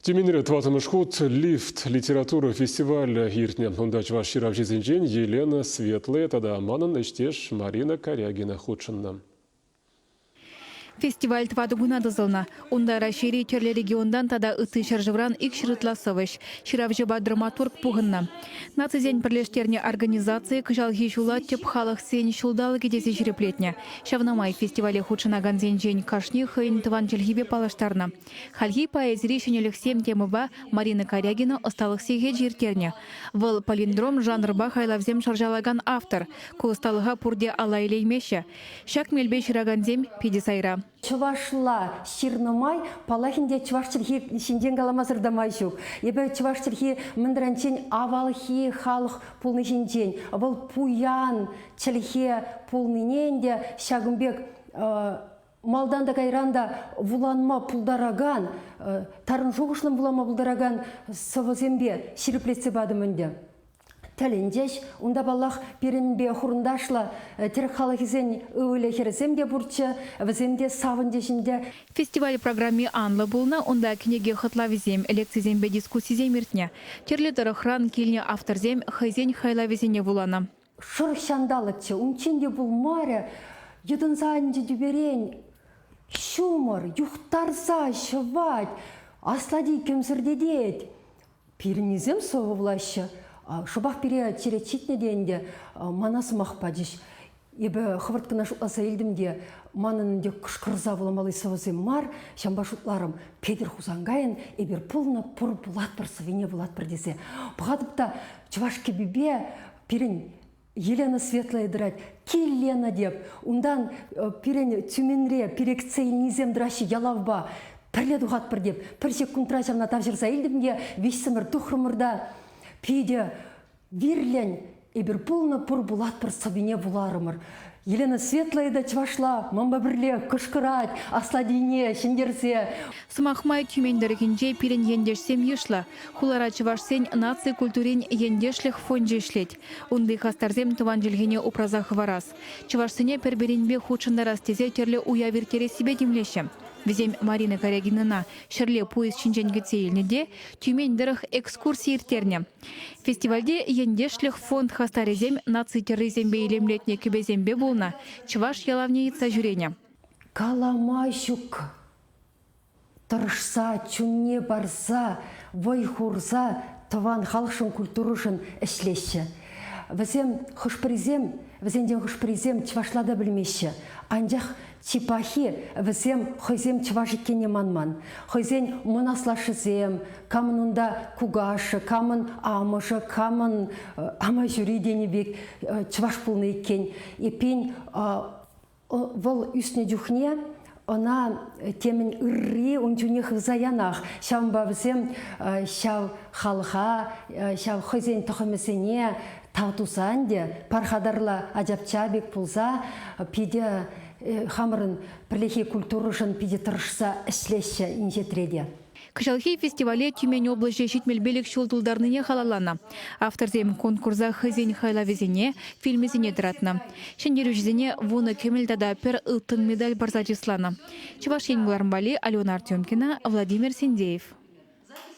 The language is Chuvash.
Тюменьре тӑваттӑмӗш хут «Лифт» литература фестивалӗ иртнӗ. Унта чӑваш ҫыравҫисенчен Елена Светлая тата манӑн ӗҫтеш Марина Карягина хутшӑннӑ. Фестиваль тӑватӑ куна тӑсӑлнӑ. Унта Раҫҫейри тӗрлӗ регионтан тата ытти ҫӗршывран икҫӗр ытла сӑвӑҫ, ҫыравҫӑпа драматург пухӑннӑ. Нацисен пӗрлештернӗ организацийӗ кӑҫалхи ҫула тӗп халӑхсен ҫулталӑкӗ тесе ҫирӗплетнӗ. Ҫавна май фестивале хутшӑнакансенчен кашни хӑйӗн тӑван чӗлхипе паллаштарнӑ. Хальхи поэзири ҫӗнӗлӗхсем темӑпа Марина Карягина ӑсталӑх сехечӗ ирттернӗ. Вӑл палиндром жанрпа хайлавсем шӑрҫалакан автор. Ку ӑсталӑха пурте алла илеймеҫҫӗ. Ҫак мелпе ҫыракансем питӗ сайра. Чӑвашла ҫырнӑ май, паллах ӗнтӗ, чӑваш чӗлхи ҫинчен каламасӑр та май ҫук. Эпӗ чӑваш чӗлхи мӗн таранччен авалхи халӑх пулни ҫинчен, вӑл пуян чӗлхе пулнине ӗнтӗ ҫакӑн пек малтан та кайран та вуланма пултаракан, тарӑн шухӑшлӑн вулама пултаракан сӑвӑсемпе ҫирӗплетсе патӑм ӗнтӗ. Тӗлӗнчӗҫ. Унта, паллах, пирӗнпе хурӑнташлӑ тӗрӗк халӑхӗсен ывӑлӗ-хӗрӗсем те пурччӗ, вӗсем те савӑнчӗҫ ӗнтӗ. Фестиваль программи анлӑ пулнӑ, унта кӗнеке хӑтлавӗсем, лекцисемпе дискуссисем иртнӗ. Тӗрлӗ тӑрӑхран килнӗ авторсем хӑйсен хайлавӗсене вуланӑ. Шӑрӑх ҫанталӑкчӗ, унччен те пулмарӗ, йӑтӑнса анчӗ тӳперен. Ҫумӑр юхтарса ҫӑвать, аслати кӗмсӗртетет. Пирӗннисем сӑвӑ вулаҫҫӗ. Шӑпах пире черет ҫитнӗ те ӗнтӗ, мана сӑмах пачӗҫ. Эпӗ хӑвӑрт кӑна шутласа илтӗм те, манӑн ӗнтӗ кӑшкӑрса вуламалли сӑвӑсем мар, ҫавӑнпа шутларӑм, Петӗр Хусанкайӑн «Эпир пулнӑ, пур пулатпӑр» сӑввине вулатпӑр тесе. Пӑхатӑп та чӑваш кӗпипе пирӗн Елена Светлая тӑрать, кил, Лена теп. Унтан пирӗн Тюменре пирекце илнисем тӑраҫҫӗ ялавпа. Пӗрле тухатпӑр теп. Пӗр ҫеккунтра ҫавна тавҫӑрса илтӗм те виҫсӗмӗр тухрӑмӑр та питӗ вирлӗн эпир пулнӑ пур пулатпӑр сӑввине вуларӑмӑр. Елена Светлая та чӑвашла манпа пӗрле кӑшкӑрать аслатине ҫӗнтерсе. Сӑмах май, Тюмень тӑрӑхӗнче пирӗн ентешсем йышлӑ. Хулара чӑвашсен наци культурин ентешлӗх фончӗ ӗҫлет. Унти хастарсем тӑван чӗлхене упраса хӑварас, чӑвашсене пӗр-пӗринпе хутшӑнтарас тесе тӗрлӗ уяв ирттерессипе тимлеҫҫӗ. Вӗсем Марина Карягинӑна ҫӗрле пуйӑс ҫинчен кӗтсе илнӗ те Тюмень тӑрӑх экскурси ирттернӗ. Фестивальте ентешлӗх фонд хастарӗсем наци тӗррисемпе илемлетнӗ кӗпесемпе пулнӑ, чӑваш ялавне йӑтса ҫӳренӗ. Калама ҫук тӑрӑшса, чунне парса, вӑй хурса тӑван халӑхшӑн, культурӑшӑн ӗҫлеҫҫӗ. Вӗсем хӑш-пӗрисем, вӗсенчен хӑш-пӗрисем чӑвашла та пӗлмеҫҫӗ. Анчах чи пахи вӗсем хӑйсем чӑваш иккенне манман. Хӑйсен мӑн аслашшӗсем, камӑн унта кукашшӗ, камӑн амӑшӗ, камӑн амаҫури тенӗ пек чӑваш пулнӑ иккен. Эппин, Вӑл ӳснӗ чухне ӑна темӗн ырри ун чунне хывса янах. Ҫавӑнпа вӗсем ҫав халӑха, ҫав хӑйсен тӑхӑмӗсене тав туса ӗнтӗ пархатарлӑ ачапча пек пулса питӗ хамӑрӑн пӗрлехи культурӑшӑн питӗ тӑрӑшса ӗҫлеҫҫӗ инҫетре те. Кӑҫалхи фестивале Тюмень облаҫӗ 75 ҫул тултарнине халалланӑ. Авторсем конкурса хӑйсен хайлавӗсене, фильмӗсене тӑратнӑ. Ҫӗнтерӳҫӗсене вунӑ кӗмӗл тата пӗр ылтӑн медаль парса чысланӑ. Чӑваш Ен кӑларӑмпали Алена Артемкина, Владимир Сендеев.